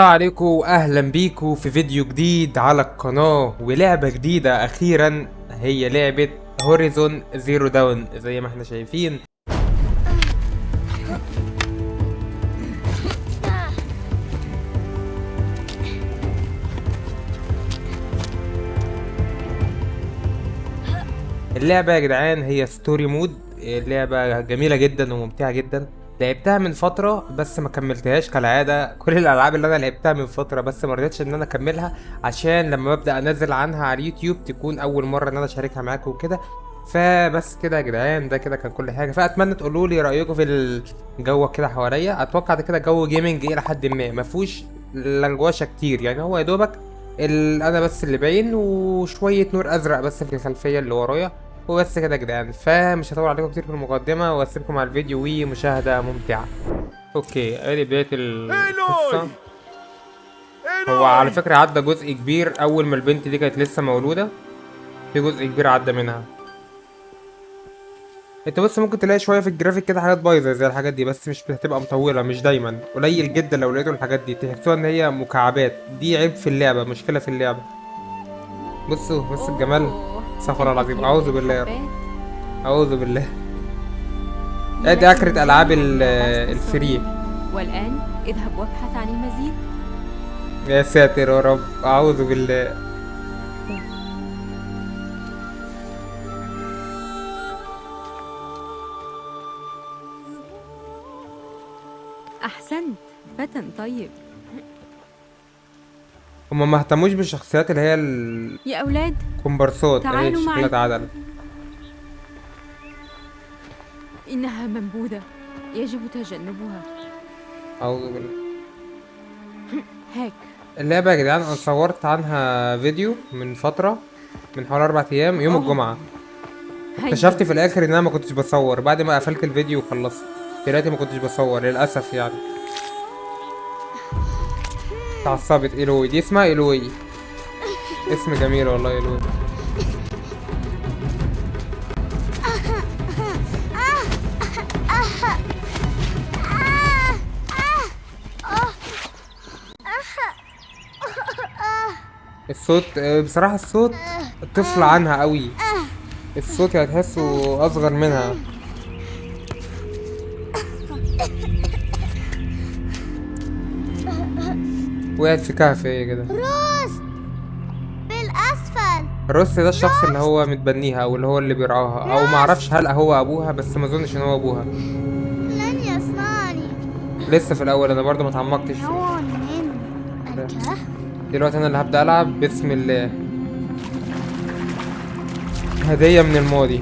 السلام عليكم واهلا بيكم في فيديو جديد على القناة ولعبة جديدة اخيرا، هي لعبة Horizon Zero Dawn زي ما احنا شايفين. اللعبة يا جدعان هي story mode، اللعبة جميلة جدا وممتعة جدا. لعبتها من فترة بس ما كملتهاش كالعادة. كل الألعاب اللي أنا لعبتها من فترة بس ما رضيتش إن أنا أكملها، عشان لما ببدأ أنزل عنها على اليوتيوب تكون أول مرة إن أنا أشاركها معاكم وكده. فبس كده يا جدعان، ده كده كان كل حاجة. فأتمنى تقولوا لي رأيكم في الجو كده حواليا. أتوقع ده كده جو gaming إلى حد ما، ما فيهوش لنجوشة كتير، يعني هو يا دوبك أنا بس اللي باين وشوية نور أزرق بس في الخلفية اللي ورايا وبس كده يا جدعان. فمش هطول عليكم كتير في المقدمة واسيبكم على الفيديو ومشاهدة ممتعة. okay، ادي بداية القصة. هو على فكرة عدى جزء كبير اول ما البنت دي كانت لسه مولودة، في جزء كبير عدى منها. انت بس ممكن تلاقي شوية في الجرافيك كده حاجات بايظة زي الحاجات دي، بس مش بتبقى مطولة، مش دايما، قليل جدا لو لقيتوا الحاجات دي تحسوها ان هي مكعبات. دي عيب في اللعبة، مشكلة في اللعبة. بصوا الجمال، استغفر الله العظيم، اعوذ بالله يا رب، اعوذ بالله. ادي اخرة العاب ال free. والان اذهب وابحث عن المزيد. يا ساتر يا رب، اعوذ بالله. احسنت، فتى طيب. هما ما اهتموش بالشخصيات اللي هي يا اولاد الكومبارسات، اهي تعالوا شكلها معي. اتعدل. إنها منبوذة، يجب تجنبها. أعوذ بالله. هاك. اللعبة يا جدعان أنا صورت عنها فيديو من فترة، من حوالي 4 أيام، يوم الجمعة. هيا. اكتشفت في الآخر إن أنا ما كنتش بصور بعد ما قفلت الفيديو وخلصت. دلوقتي ما كنتش بصور للأسف يعني. اتعصبت. إيلوي دي اسمها إيلوي، اسم جميل والله إيلوي. الصوت، بصراحة الصوت طفل عنها قوي، الصوت يعني تحسه أصغر منها. وقعت في كهف ايه كده. روست بالأسفل. روست ده الشخص اللي هو متبنيها او اللي هو اللي بيرعاها، او ما اعرفش هل هو ابوها، بس ما اظنش ان هو ابوها. لن يصنعني. لسه في الاول، انا برضه ما اتعمقتش فيه. نوع من الكهف. دلوقتي انا اللي هبدأ العب. بسم الله. هدية من الماضي.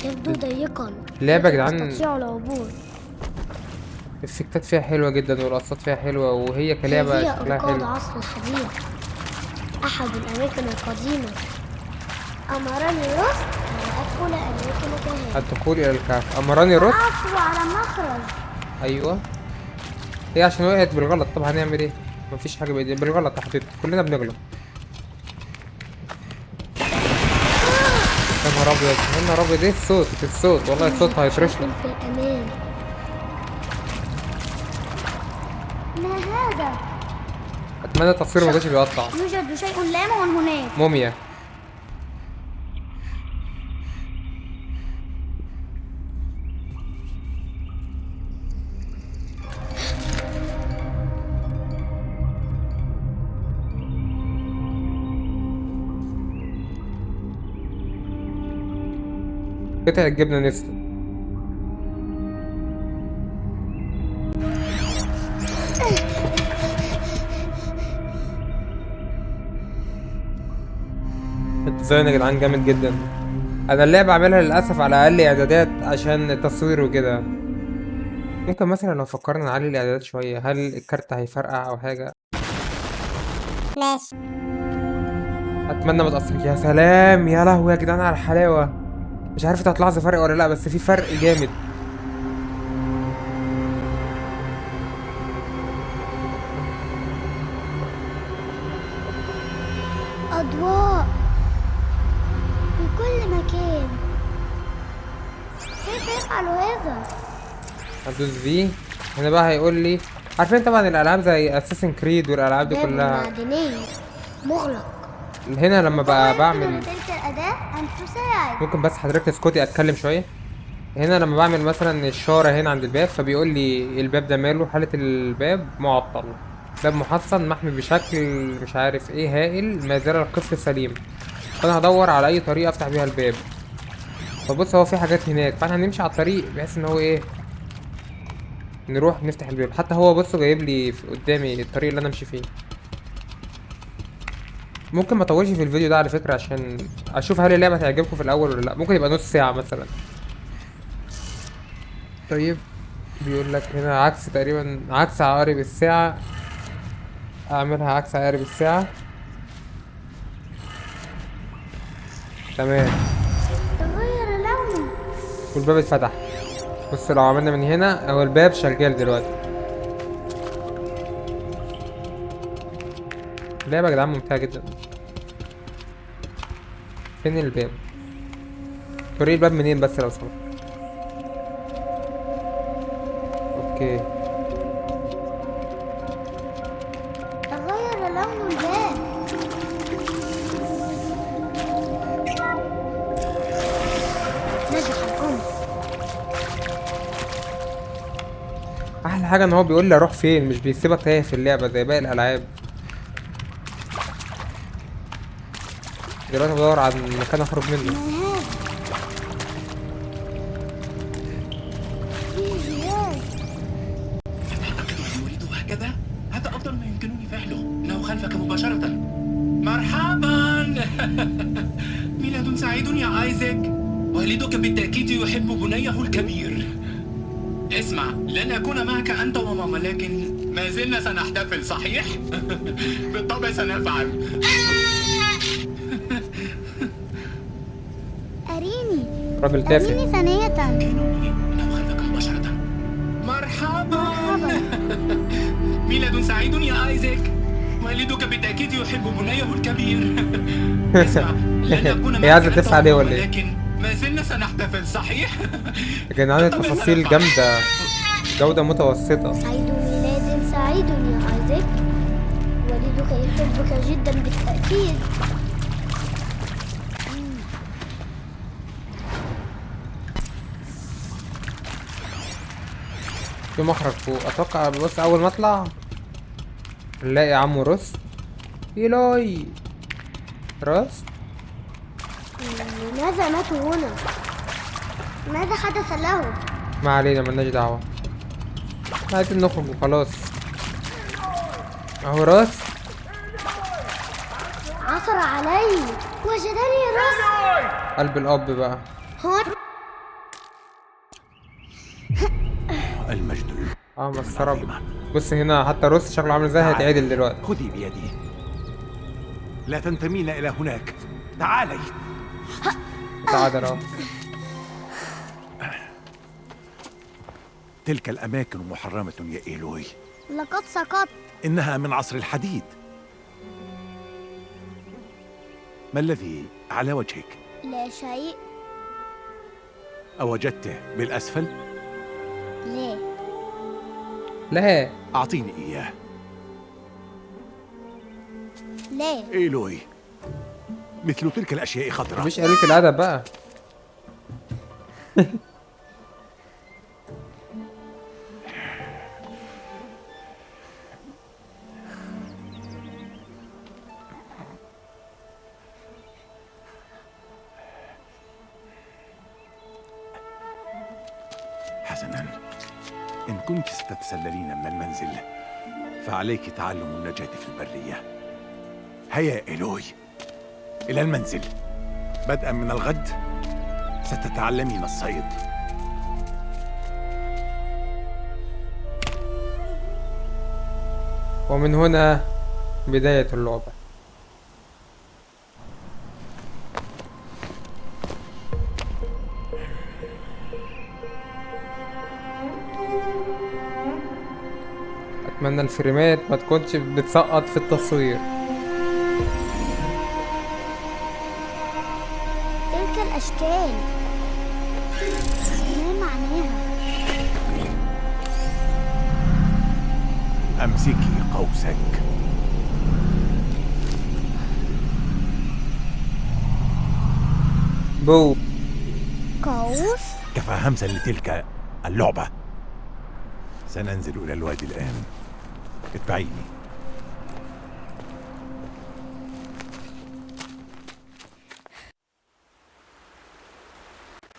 يبدو ضيقا. اللعبة يا جدعان تستطيع العبور. الافكتات فيها حلوة جدا والقصات فيها حلوة، وهي كلعبة هذه شكلها أنقاض حلو. عصر الحديد، أحد الأماكن القديمة. أمرني روست أن أدخل أماكن كهف. الدخول إلى الكهف. أمرني روست؟ أعثر على مخرج. أيوة، هي عشان وقعت بالغلط. طب هنعمل إيه؟ مفيش حاجة بإيدينا، بالغلط يا حبيبتي، كلنا بنغلط. يا نهار أبيض، يا نهار أبيض، إيه الصوت؟ الصوت والله الصوت هيفرشنا. في الأمان. ما هذا؟ أتمنى التصوير ما يكونش بيقطع. يوجد شيء لامع هناك. موميا. قطع الجبنة نستو. ال design يا جدعان جامد جدا. انا اللعبة عاملها للاسف على اقل اعدادات عشان التصوير وكده. ممكن مثلا لو فكرنا نعلي الاعدادات شوية، هل الكارت هيفرقع او حاجة؟ ماشي. اتمنى ما تأثرش. يا سلام، يا لهوي يا جدعان على الحلاوة. مش عارف انت هتلاحظ فرق ولا لا، بس في فرق جامد. أضواء في كل مكان. كيف يفعل هذا؟ هدوس في هنا بقى هيقول لي، عارفين طبعا الالعاب زي Assassin's Creed والالعاب دي باب كلها، معدني مغلق. هنا لما بقى يمكن بعمل لتلك الأداة أن تساعد. ممكن بس حضرتك تسكتي اتكلم شوية. هنا لما بعمل مثلا الشارة هنا عند الباب، فبيقول لي الباب ده ماله، حاله الباب معطل، باب محصن محمي بشكل مش عارف ايه هائل، ما زال القفل سليم. فانا هدور على اي طريقه افتح بيها الباب. فبص هو في حاجات هناك، فاحنا هنمشي على الطريق بحيث ان هو ايه، نروح نفتح الباب. حتى هو بصوا جايب لي قدامي الطريق اللي انا امشي فيه. ممكن ما اطولش في الفيديو ده على فكرة، عشان اشوف هل اللعبة هتعجبكم في الاول ولا لا. ممكن يبقى نص ساعة مثلا. طيب بيقول لك هنا عكس تقريبا، عكس عقارب الساعة، اعملها عكس عقارب الساعة. تمام. تغير لونه والباب اتفتح. بص لو عملنا من هنا، هو الباب شغال دلوقتي. اللعبة يا جدعان ممتعة جدا. فين الباب؟ طريق الباب منين بس لو سمحت؟ okay. تغير لون الباب. نجح الأمر. احلى حاجة ان هو بيقول لي اروح فين، مش بيسيبك تايه في اللعبة زي باقي الالعاب. دلوقتي بدور على مكان اخرج منه. ما هذا؟ فيه جهاز. أعتقد أن يريد هكذا. هذا أفضل ما يمكنني فعله. إنه خلفك مباشرة. مرحبا. ميلاد سعيد يا آيزاك. والدك بالتأكيد يحب بنيه الكبير. اسمع، لن أكون معك أنت وماما، لكن ما زلنا سنحتفل، صحيح؟ بالطبع سنفعل. أريني. راجل تافه. أريني ثانية. إنه خلفك مباشرة. مرحبا. ميلاد سعيد يا آيزاك. والدك بالتأكيد يحب بنيه الكبير. اسمع، لن أكون معك هي عايزة أنت تدفع عليه وماما، ولا إيه؟ لكن ما زلنا سنحتفل، صحيح؟ يا جدعان التفاصيل جامدة، جودة متوسطة. عيد ميلاد سعيد يا آيزاك. والدك يحبك جدا بالتأكيد. في مخرج فوق اتوقع. بص اول ما اطلع نلاقي عمو روس. إيلوي روس، لماذا ماتوا هنا؟ ماذا حدث لهم؟ ما علينا، ملناش دعوة، عايزين نخرج وخلاص. اهو راس عثر علي، وجدني راس. قلب الاب بقى. هون المجد. مسخرة. بص هنا حتى روس شكله عامل ازاي، هيتعدل دلوقتي. خذي بيدي، لا تنتمين الى هناك. تعالي. تعادل اهو. تلك الأماكن محرمة يا إيلوي. لقد سقطت. إنها من عصر الحديد. ما الذي على وجهك؟ لا شيء. أوجدته بالأسفل؟ لا. لا. أعطيني إياه. لا. إيلوي، مثل تلك الأشياء خطرة. مش قليلة الأدب بقى. حسناً، إن كنت ستتسللين من المنزل فعليك تعلم النجاة في البرية. هيا إيلوي، إلى المنزل. بدءاً من الغد ستتعلمين الصيد. ومن هنا بداية اللعبة. أتمنى الفريمات ما تكونش بتسقط في التصوير. تلك الأشكال ما معناها؟ أمسكي قوسك. بو قوس. كفى همسا لتلك اللعبة. سننزل إلى الوادي الآن، اتبعيني.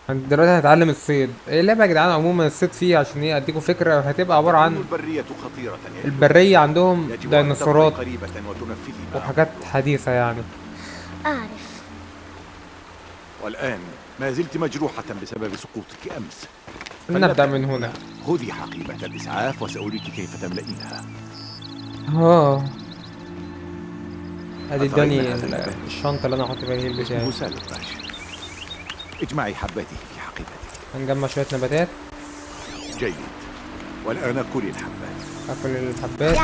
دلوقتي هنتعلم الصيد. اللعبة يا جدعان عموما الصيد فيه، عشان ايه اديكم فكرة، هتبقى عبارة عن البرية خطيرة. البرية عندهم ديناصورات وحاجات حديثة يعني. أعرف. والآن ما زلت مجروحة بسبب سقوطك أمس. نبدأ من هنا. خذي حقيبة الإسعاف وسأريك كيف تملئينها. ادي اداني الشنطة اللي أنا هحط فيها ال heal بتاعي. اجمعي حباته في حقيبتك. هنجمع شوية نباتات. جيد. والآن كلي الحبات. أكل الحبات.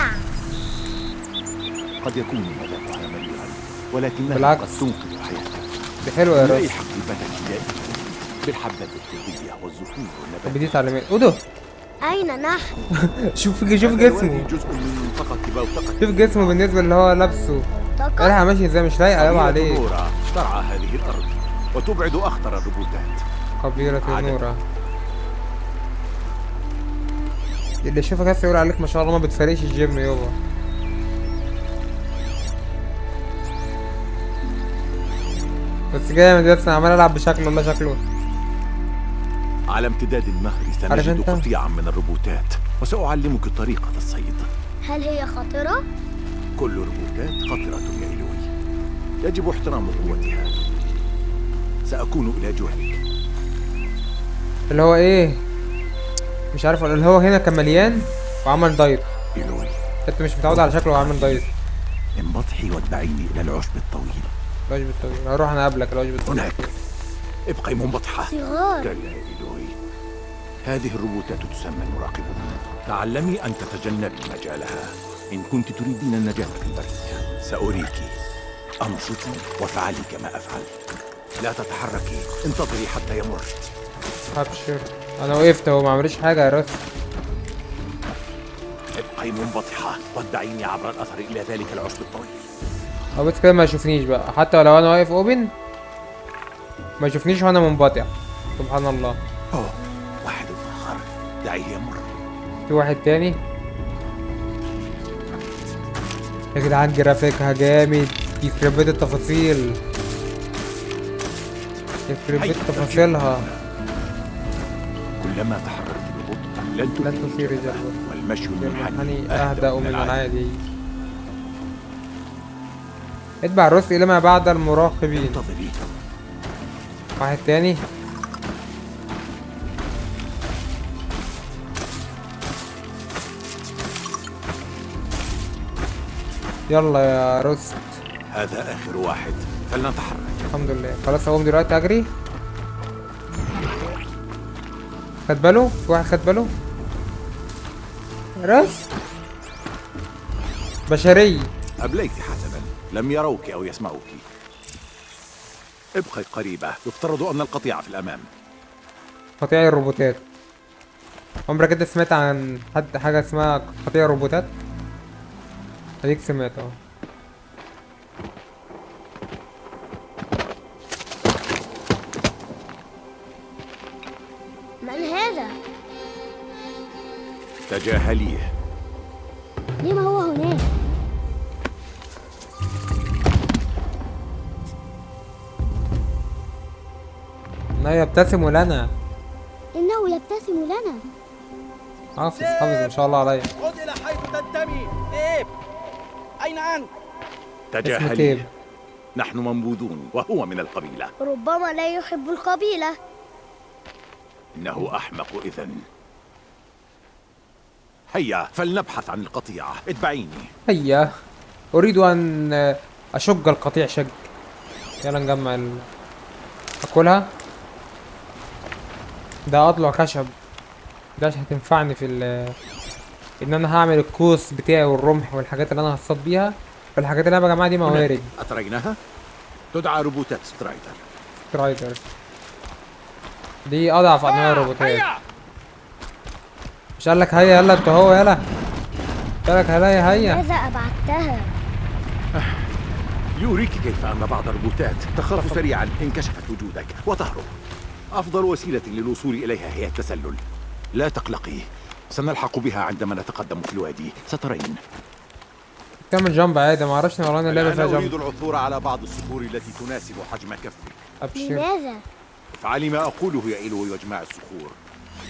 قد يكون مذاقها مريرا، ولكنها بالعكس. قد تنقذ حياتك. دي حلوة يا راس. حقيبتك دائما بالحبات الطبية والزهور والنباتات. طب دي تعليمات. أوده. أين نحن؟ شوف جسمه. جزء من منطقة بوتقة. شوف جسمه بالنسبة اللي هو لابسه. قالها ماشي ازاي، مش لايقة أوي عليه. ترعى هذه الأرض وتبعد أخطر الروبوتات. قبيلة نورة. اللي يشوفك بس يقول عليك ما شاء الله ما بتفارقش الجيم يابا. بس جامد، بس انا عمال العب بشكله والله شكله. على امتداد النهر سنجد قطيعا من الروبوتات وسأعلمك طريقة الصيد. هل هي خطرة؟ كل الروبوتات خطرة يا إلوي، يجب احترام قوتها. سأكون إلى جوارك. اللي هو إيه؟ مش عارف، اللي هو هنا كان مليان وعمل diet. إلوي أنت مش متعود على شكله وعامل diet. انبطحي واتبعيني إلى العشب الطويل. العشب الطويل، هروح أنا أقابلك. العشب الطويل هناك. ابقي منبطحة. صغار. كلا يا إلوي، هذه الروبوتات تسمى المراقبون. تعلمي أن تتجنبي مجالها إن كنت تريدين النجاة في البرية. سأريك. أنصتي وافعلي كما أفعل. لا تتحركي، انتظري حتى يمر. ابشر. انا وقفت اهو، ما عملش حاجه يا راس. ابقي منبطحه واتبعيني عبر الاثر الى ذلك العشب الطويل. هو بس كده ما يشوفنيش بقى، حتى لو انا واقف open ما يشوفنيش وانا منبطح. سبحان الله. اوه، واحد اخر، دعيه يمر. في واحد تاني يا جدعان. جرافيكها جامد، يخرب بيت التفاصيل، يخرب بيت تفاصيلها. كلما تحركت ببطء لن تثير جدل، والمشي المنحني أهدأ من العادي. اتبع الرسل إلى ما بعد المراقبين. انتظري. واحد تاني. يلا يا رست. هذا آخر واحد، فلنتحرك. الحمد لله خلاص هقوم دلوقتي اجري. خد باله، في واحد خد باله. راس بشري. أبليت حسنا، لم يروك أو يسمعوك. ابقي قريبة، يفترض أن القطيع في الأمام. قطيع الروبوتات. عمرك انت سمعت عن حد حاجة اسمها قطيع الروبوتات؟ اديك سمعت اهو. من هذا؟ تجاهليه. لما هو هناك؟ لا يبتسم لنا. إنه يبتسم لنا. حافظ حافظ ما شاء الله عليا. عد إلى حيث تنتمي. تيب، أين أنت؟ تجاهليه. نحن منبوذون وهو من القبيلة. ربما لا يحب القبيلة. إنه أحمق إذن. هيا فلنبحث عن القطيعة، اتبعيني. هيا، أريد أن أشق القطيع شق. يلا نجمع أكلها. ده أضلع خشب، ده هتنفعني في إن أنا هعمل القوس بتاعي والرمح والحاجات اللي أنا هصطاد بيها. فالحاجات اللي أنا بجمعها دي موارد. أتريناها؟ تدعى روبوتات سترايدر. سترايدر دي أضعف أنواع الروبوتات. مش قال لك هيا يلا انت هو يلا. بالك هلايا هيا. ماذا أبعدتها؟ يريك كيف أن بعض الروبوتات تخاف سريعا إن كشفت وجودك وتهرب. أفضل وسيلة للوصول إليها هي التسلل. لا تقلقي، سنلحق بها عندما نتقدم في الوادي، سترين. كمل jump عادي، ما اعرفش ان ورانا اللعبة فيها أنا أريد jump. العثور على بعض الصخور التي تناسب حجم كفك. ابشر. لماذا؟ افعلي ما اقوله يا إلوي واجمع الصخور.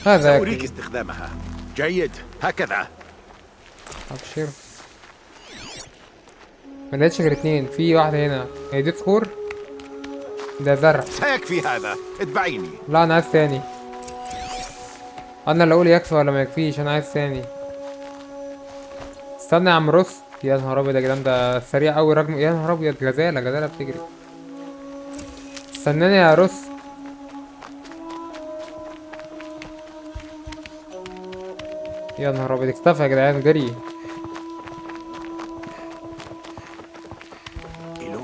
هذا سأريك يكفي. استخدامها. جيد، هكذا. ابشر. ما لقيتش غير اتنين، في واحدة هنا. هي دي صخور؟ ده زرع. سيكفي هذا، اتبعيني. لا انا عايز تاني. انا اللي اقول يكفي ولا ما يكفيش، انا عايز تاني. استنى يا عم روس. يا نهار ابيض يا جدعان، ده سريع قوي رجم. يا نهار ابيض، غزاله غزاله بتجري. استناني يا روس. يا نهار ابيض، اختفى يا جدعان، جري. إلوي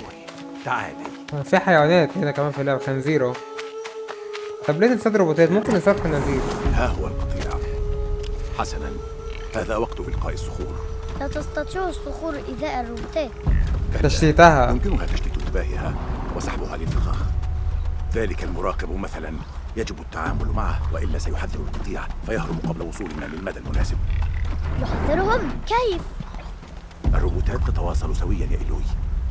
تعالي. في حيوانات هنا كمان في اللعبة، خنزير اهو. طب ليه نصطاد روبوتات؟ ممكن نصطاد خنازير. ها هو القطيع. حسنا، هذا وقت إلقاء الصخور. لا تستطيع الصخور إيذاء الروبوتات. كلا، تشتيتها. يمكنها تشتيت انتباهها وسحبها للفخاخ. ذلك المراقب مثلا يجب التعامل معه، وإلا سيحذر القطيع فيهرب قبل وصولنا للمدى المناسب. يحذرهم؟ كيف؟ الروبوتات تتواصل سويا يا إلوي،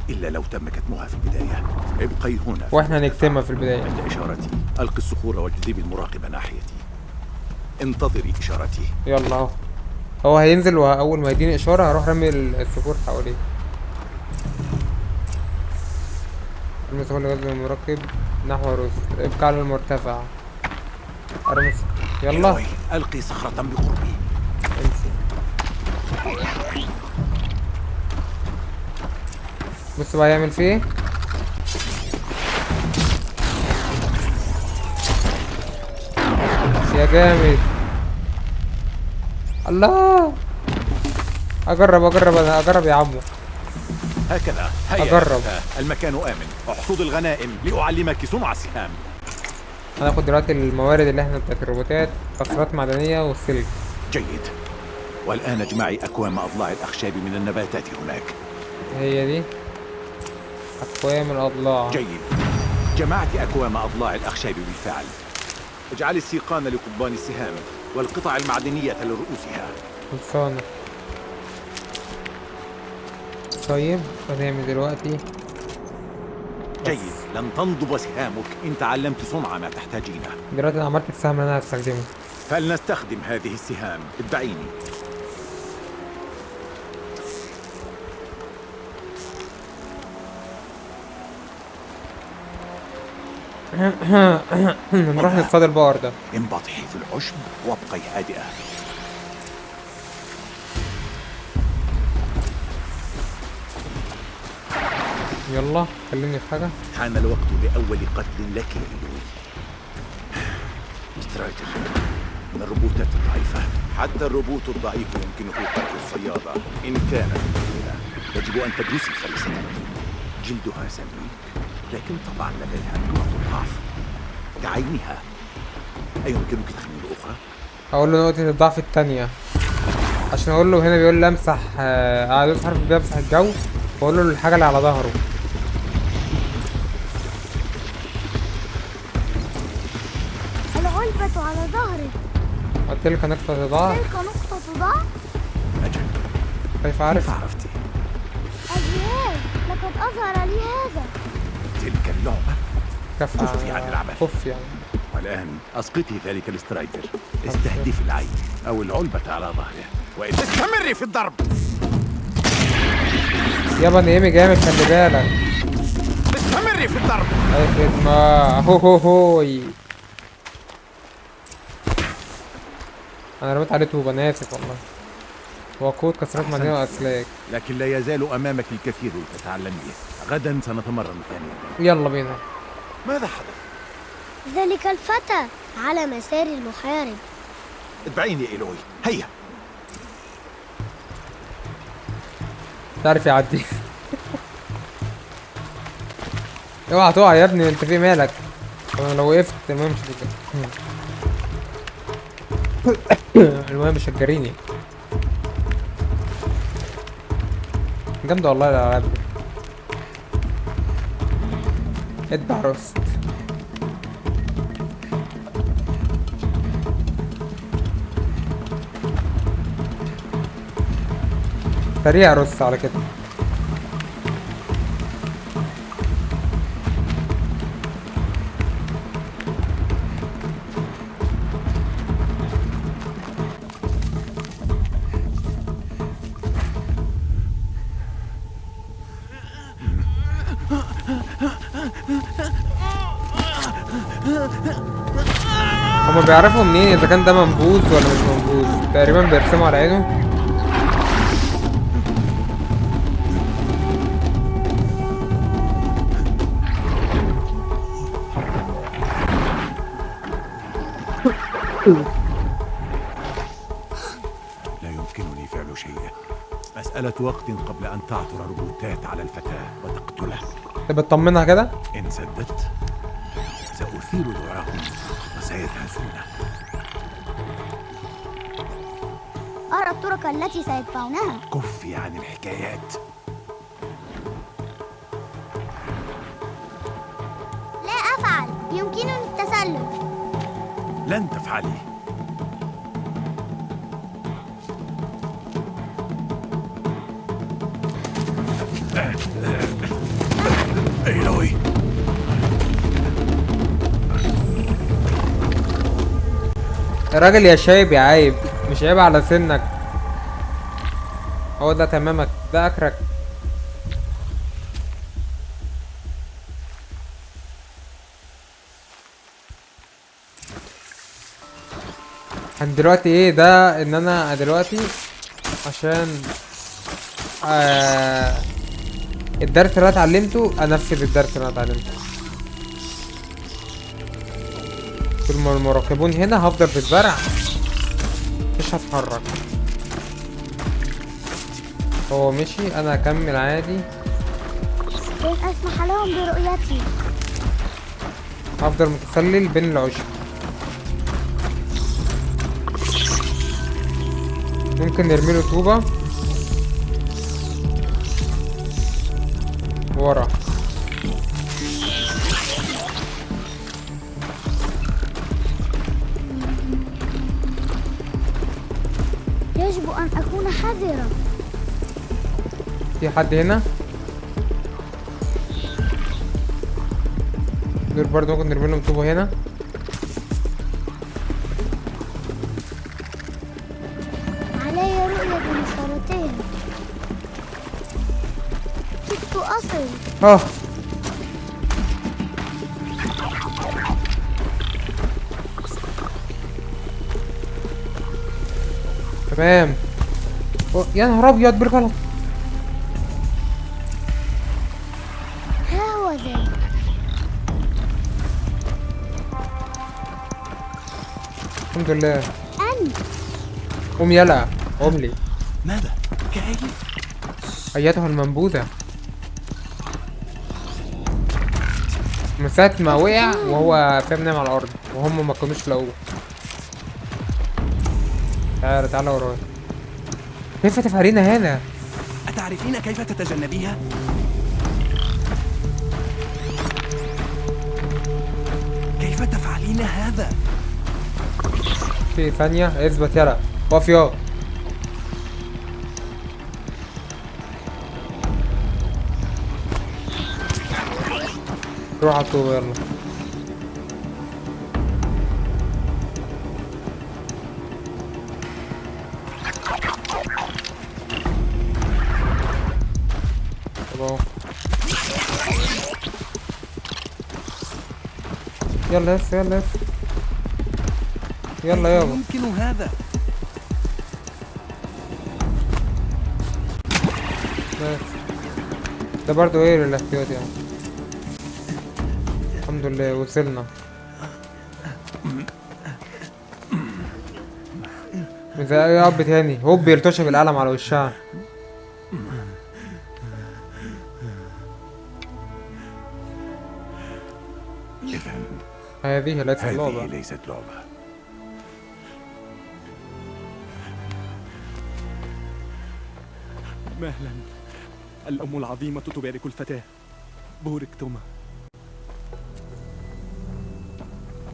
إلا لو تم كتمها في البداية. ابقي هنا في واحنا المرتفع. هنكتمها في البداية. عند إشارتي ألقي الصخور واجذبي المراقب ناحيتي. انتظري إشارتي. يلا اهو، هو هينزل، واول ما يديني اشارة هروح رامي الصخور حواليه. ارمي الصخور لجذب المراقب نحو روس. ابقى على المرتفع. ارمي يلا. إلوي، ألقي صخرة بقربي. امسك. بص بقى هيعمل فيه ايه. يا جامد. الله، اجرب اجرب انا، اجرب يا عمو. هكذا. هيا أجرب. المكان آمن. احصد الغنائم لأعلمك صنع السهام. هناخد دلوقتي الموارد اللي احنا بتاعت الروبوتات، كسرات معدنية والسلك. جيد، والآن اجمعي أكوام أضلاع الأخشاب من النباتات هناك. هي دي أكوام الأضلاع. جيد، جمعت أكوام أضلاع الأخشاب بالفعل. اجعلي السيقان لقضبان السهام والقطع المعدنية لرؤوسها. خلصانة. طيب هنعمل دلوقتي. جيد، لن تنضب سهامك إن تعلمت صنع ما تحتاجينه. دلوقتي أنا عملت السهم اللي أنا هستخدمه. فلنستخدم هذه السهام. اتبعيني. نروح نصطاد البقر ده. انبطحي في العشب وابقي هادئة. يلا كلمني في حاجة. حان الوقت لأول قتل لك يا إلوي. سترايدر من الروبوتات الضعيفة. حتى الروبوت الضعيف يمكنه قتل الصيادة إن كانت ممكنة. يجب أن تدرسي فريستك. جلدها سميك، لكن طبعا لديها نقط ضعف كعينها. أيمكنك تخمين أخرى؟ هقول له نقطة الضعف التانية، عشان أقول له هنا بيقول لي امسح، أدوس حرف بيمسح الجو، بقول له الحاجة اللي على ظهره. العلبة على ظهره. قلت لك نقطة ضعف. تلك نقطة ضعف؟ أجل. كيف عرفت؟ كيف عرفتي؟ الجهاز، لقد أظهر لي هذا. تلك اللعبة. كف كفي عن العبث. كف يعني. والآن أسقطي ذلك الاسترايدر. استهدفي العين أو العلبة على ظهره، وإن استمري في الضرب. يابا نيمي جامد، خلي بالك. استمري في الضرب. أي خدمة. هو هو هوي. أنا رميت عليه طوبة، أنا آسف والله. وقود كسرات معدنية وأسلاك. لكن لا يزال أمامك الكثير لتتعلميه. غدا سنتمرن ثانية. يلا بينا. ماذا حدث؟ ذلك الفتى على مسار المحارب. اتبعيني يا إلوي، هيا. تعرف يعدي. اوعى تقع يا ابني، انت في مالك؟ انا لو وقفت المهم مش هتجري. المهم مش هتجريني. جامدة والله الالعاب دي. اتبع روست. سريع روست على كده. هما بيعرفوا منين اذا كان ده منبوذ ولا مش منبوذ؟ تقريبا بيرسموا على عينه. لا يمكنني فعل شيء. مسألة وقت قبل أن تعثر روبوتات على الفتاة وتقتلها. طب اطمنها كده. إن سددت سأثير ذعرهم وسيدهسونه. أرى الطرق التي سيتبعونها. كفي عن الحكايات. لا أفعل، يمكنني التسلل. لن تفعلي. إيلوي، الراجل يا شايب يا عيب، مش عيب على سنك. هو ده تمامك، ده اخرك. انا دلوقتي ايه ده؟ ان انا دلوقتي عشان الدرس اللي انا اتعلمته انفذ الدرس اللي انا اتعلمته. طول ما المراقبون هنا هفضل في الزرع، مش هتحرك. هو مشي، انا هكمل عادي. لن اسمح لهم برؤيتي. هفضل متسلل بين العشب. ممكن نرميله طوبة ورا. يجب أن أكون حذرة. في حد هنا؟ دول برضه ممكن نرمي لهم طوبة هنا. علي رؤية مسارتين. كدت أصل. تمام. يا نهار ابيض بالغلط. ها هو ذا. الحمد لله. أنت قوم يلا، قوم لي. ماذا؟ كيف؟ أيتها المنبوذة. من ساعة ما وقع وهو فاهم نايم على الأرض وهم ما كانوش لاقوه. تعالى تعالى ورايا. كيف تفعلين هذا؟ أتعرفين كيف تتجنبيها؟ كيف تفعلين هذا؟ في ثانية اثبت يلا، اقف يا. روح على الطوبة يلا. يلا يس يلا يس يلا يابا. يمكن هذا. بس ده برضو ايه للاحتياط يعني. الحمد لله وصلنا. زي اي اب تاني هوب يلطش بالقلم على وشها. هذه ليست لعبة. هذه ليست لعبة. مهلا، الأم العظيمة تبارك الفتاة. بوركتما.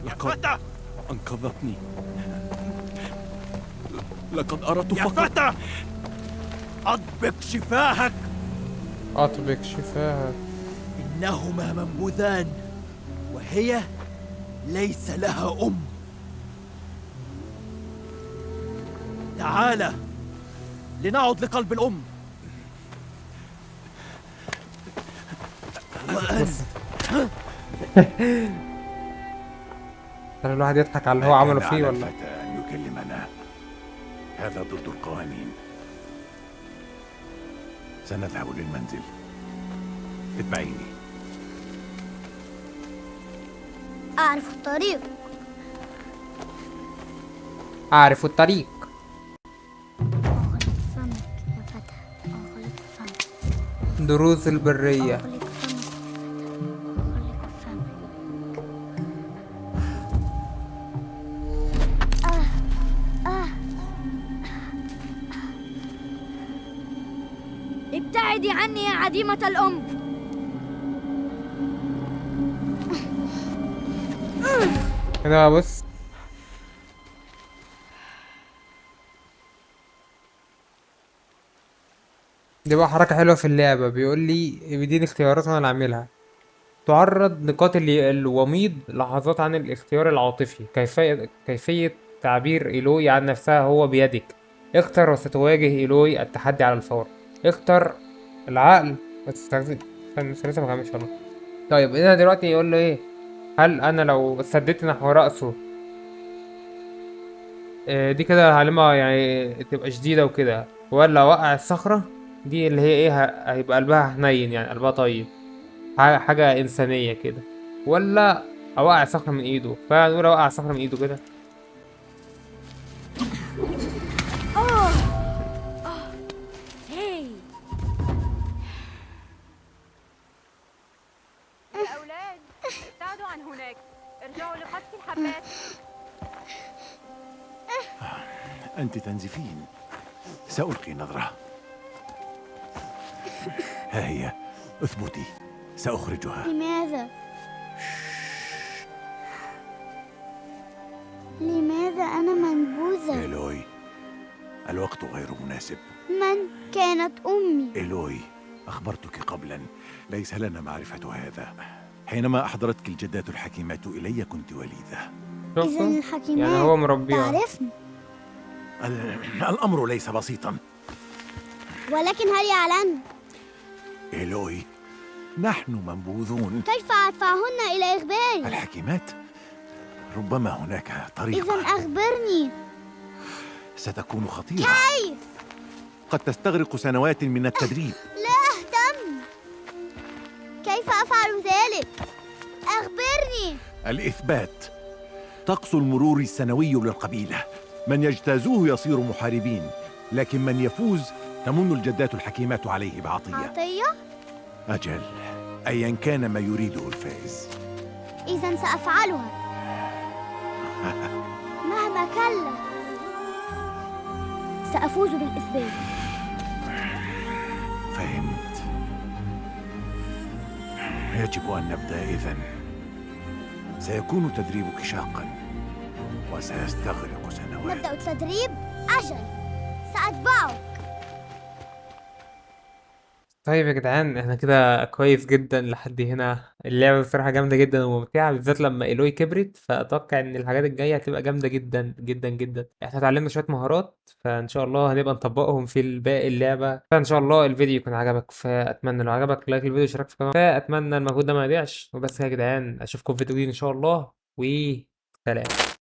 لقد أنقذتني. لقد أردت فقط. يا فتى، أطبق شفاهك. أطبق شفاهك. إنهما منبوذان، وهي ليس لها أم. تعال لنعد لقلب الأم. ترى الواحد يضحك على اللي هو عمله فيه على ولا؟ الفتى أن يكلمنا، هذا ضد القوانين. سنذهب للمنزل، اتبعيني. أعرف الطريق. أعرف الطريق. أغلق فمك يا فتى، أغلق فمك. دروس البرية. أغلق فمك يا فتى، أغلق فمك. ابتعدي عني يا عديمة الأم. هنا بص، دي بقى حركة حلوة في اللعبة، بيقول لي بيديني اختيارات انا اللي اعملها. تعرض نقاط الوميض لحظات عن الاختيار العاطفي، كيفية تعبير إيلوي عن نفسها هو بيدك. اختر وستواجه إيلوي التحدي على الفور. اختر العقل بس استنى، لسه ما كملش والله. طيب هنا دلوقتي يقول له ايه؟ هل انا لو سددت نحو رأسه دي كده هعلمها يعني تبقى شديدة وكده، ولا وقع الصخرة دي اللي هي ايه هيبقى قلبها حنين يعني قلبها طيب، حاجة إنسانية كده، ولا أوقع صخرة من إيده؟ فنقول أوقع صخرة من إيده كده. هاي. يا أولاد، ابتعدوا عن هناك، ارجعوا لقصف الحبات. أنت تنزفين، سألقي نظرة. ها هي، اثبتي، سأخرجها. لماذا؟ لماذا أنا منبوذة؟ إيلوي، الوقت غير مناسب. من كانت أمي؟ إيلوي، أخبرتك قبلا، ليس لنا معرفة هذا. حينما أحضرتك الجدات الحكيمات إلي كنت وليدة. إذا شفتوا؟ الحكيمات يعني هو مربيها. تعرفني. الأمر ليس بسيطا. ولكن هل يعلمن؟ إيلوي، نحن منبوذون. كيف أدفعهن إلى إخباري؟ الحكيمات؟ ربما هناك طريقة. إذا أخبرني. ستكون خطيرة. كيف؟ قد تستغرق سنوات من التدريب. لا أهتم. كيف أفعل ذلك؟ أخبرني. الإثبات. طقس المرور السنوي للقبيلة، من يجتازوه يصير محاربين، لكن من يفوز تمن الجدات الحكيمات عليه بعطية. عطية؟ أجل، أيا كان ما يريده الفائز. إذا سأفعلها مهما كلف. سأفوز بالإثبات. فهمت. يجب أن نبدأ إذن. سيكون تدريبك شاقا وسيستغرق سنوات. نبدأ التدريب؟ أجل، سأتبعك. طيب يا جدعان، احنا كده كويس جدا لحد هنا. اللعبة بصراحة جامدة جدا وممتعة، بالذات لما إيلوي كبرت، فأتوقع إن الحاجات الجاية هتبقى جامدة جدا جدا جدا. احنا اتعلمنا شوية مهارات، فإن شاء الله هنبقى نطبقهم في باقي اللعبة. فإن شاء الله الفيديو يكون عجبك، فأتمنى لو عجبك like الفيديو واشتراك في القناة، فأتمنى المجهود ده ما يضيعش. وبس كده يا جدعان، أشوفكم في فيديو جديد إن شاء الله، وسلام.